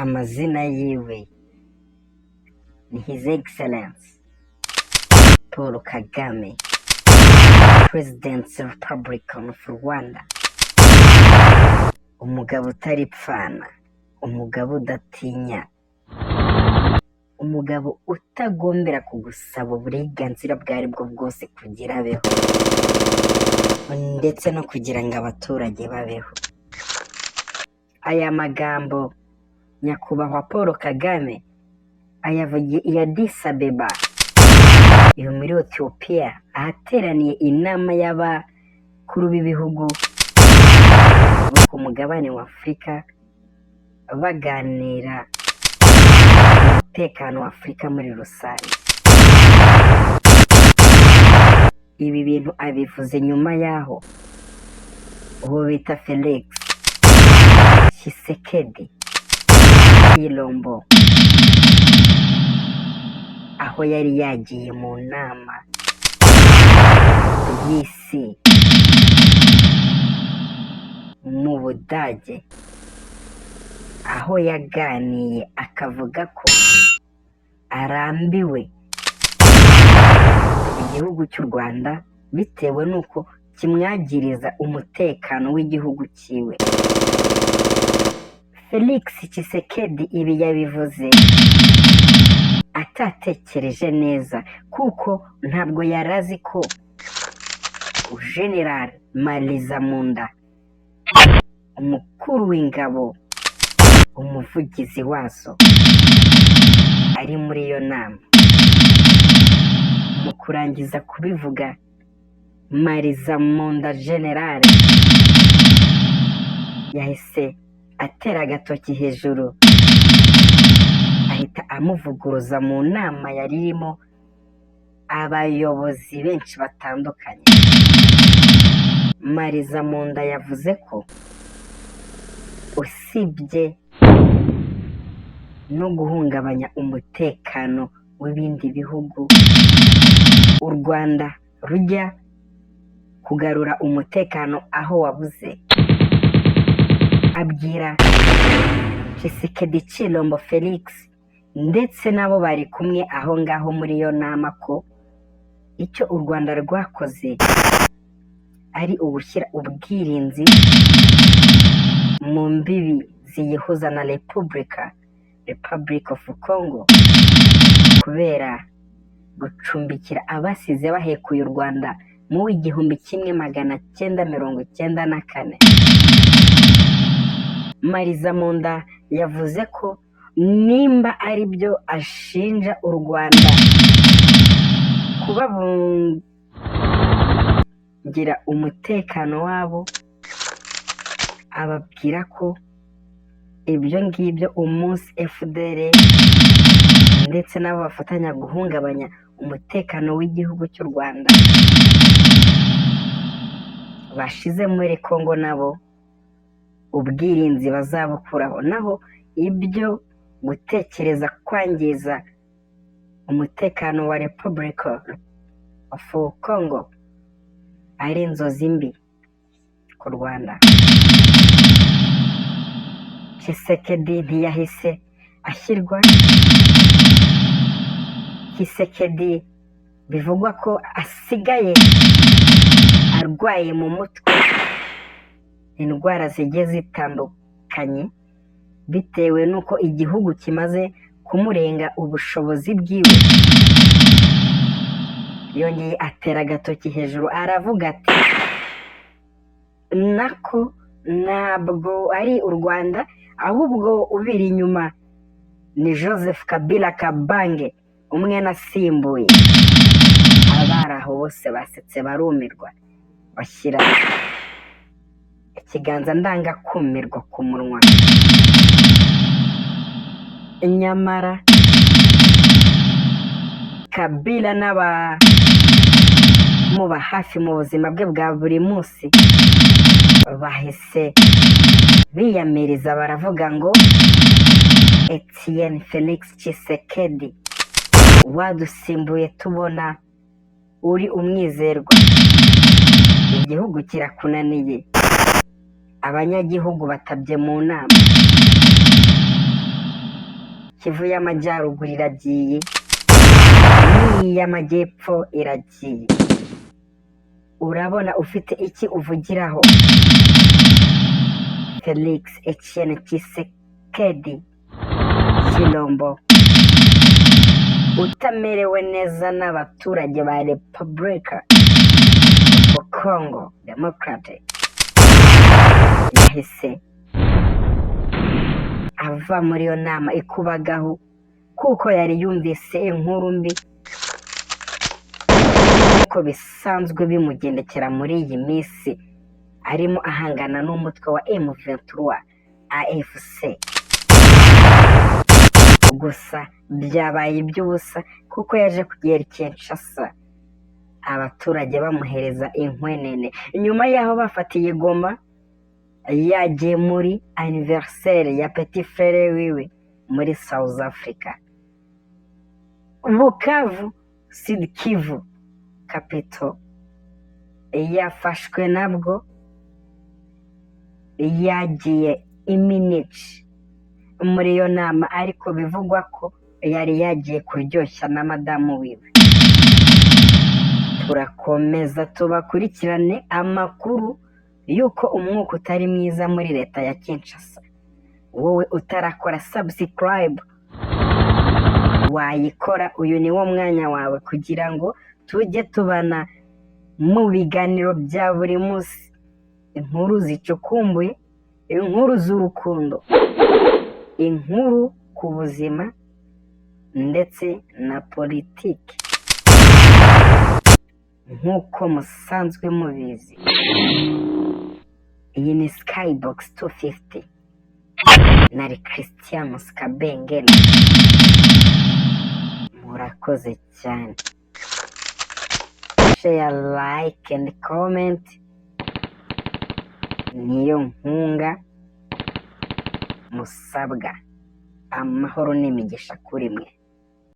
Amazina yiwe ni His Excellence Paul Kagame, President Republic of Rwanda, umugabo utaripfana, umugabo udatinya, umugabo utagombera kugusaba uburenganzira ubwo ari bwo bwose kugira abeho ndetse no kugira ngo abaturage babeho. Aya magambo Nyakubahwa Paul Kagame ayavugiye i Addis Abeba iyo muri Ethiopia, ahateraniye inama y'abakuru b'ibihugu bo ku mugabane wa Afurika, baganira ku mutekano wa Afurika muri rusange. Ibi bintu abivuze nyuma y'aho uwo bita Felix Tshisekedi Tshilombo, aho yari yagiye mu nama y'isi mu Budage, aho yaganiye akavuga ko arambiwe igihugu cy'u Rwanda bitewe n'uko kimwagiriza umutekano w'igihugu cyiwe. Felix Tshisekedi ibi yabivuze atatekereje neza, kuko ntabwo yari azi ko General Marizamunda, umukuru w'ingabo, umuvugizi wazo, ari muri iyo nama. Mu kurangiza kubivuga, Marizamunda General yahise atera agatoki hejuru, ahita amuvuguruza mu nama yari irimo abayobozi benshi batandukanye. Marizamunda yavuze ko usibye no guhungabanya umutekano w'ibindi bihugu, u Rwanda rujya kugarura umutekano aho wabuze. Abwira Tshisekedi Tshilombo Felix ndetse n'abo bari kumwe aho ngaho muri iyo nama ko icyo u Rwanda rwakoze ari ugushyira ubwirinzi mu mbibi ziyihuza na Republic of Congo, kubera gucumbikira abasize bahekuye u Rwanda mu w'1994. Marizamunda yavuze ko nimba ari byo ashinja u Rwanda kubabungira umutekano wabo, ababwira ko ibyo ngibyo umunsi FDLR ndetse n'abo bafatanya guhungabanya umutekano w'igihugu cy'u Rwanda bashize muri Congo, nabo ubwirinzi bazabukuraho. Naho ibyo gutekereza kwangiza umutekano wa Republic of Congo ari inzozi mbi ku Rwanda. Tshisekedi ntiyahise ashyirwa. Tshisekedi bivugwa ko asigaye arwaye mu mutwe indwara zigiye zitandukanye, bitewe n'uko igihugu kimaze kumurenga ubushobozi bwiwe. Yongeye atera agatoki hejuru, aravuga ati: "Nako ntabwo ari u Rwanda, ahubwo ubiri inyuma ni Joseph Kabila Kabange, umwe nasimbuye." Abari aho bose basetse barumirwa, bashyira ikiganza ndangakumirwa ku munwa. Nyamara Kabila n'abamuba hafi mu buzima bwe bwa buri munsi bahise biyamiriza, baravuga ngo: "Etienne Felix Tshisekedi wadusimbuye, tubona uri umwizerwa, igihugu kirakunaniye, abanyagihugu batabye mu nama." Kivu y'Amajyaruguru iragiye, n'iy'Amajyepfo iragiye. Urabona ufite iki uvugiraho? Felix Etienne Tshisekedi Tshilombo utamerewe neza n'abaturage ba Repubulika of Congo Democratic yahise ava muri iyo nama ikubagaho, kuko yari yumvise inkuru mbi uko bisanzwe bimugendekera muri iyi minsi, arimo ahangana n'umutwe wa M23 AFC. Gusa byabaye iby'ubusa, kuko yaje kugera i Kinshasa abaturage bamuhereza inkwenene. Nyuma y'aho bafatiye Goma, yagiye muri anniversaire ya petit frère wiwe muri South Africa. Bukavu, Sud Kivu capital, yafashwe nabwo yagiye i Munich muri iyo nama, ariko bivugwa ko yari yagiye kuryoshya na madamu wiwe. Turakomeza tubakurikirane amakuru y'uko umwuka utari mwiza muri leta ya Kinshasa. Wowe utarakora subscribe, wayikora. Uyu ni wo mwanya wawe kugira ngo tujye tubana mu biganiro bya buri munsi, inkuru zicukumbuye, inkuru z'urukundo, inkuru ku buzima ndetse na politiki nk'uko musanzwe mubizi. Iyi ni Skybox 250, nari Christian Skabengele. Murakoze cyane. Share, like and comment niyo nkunga musabwa. Amahoro n'imigisha kuri mwe.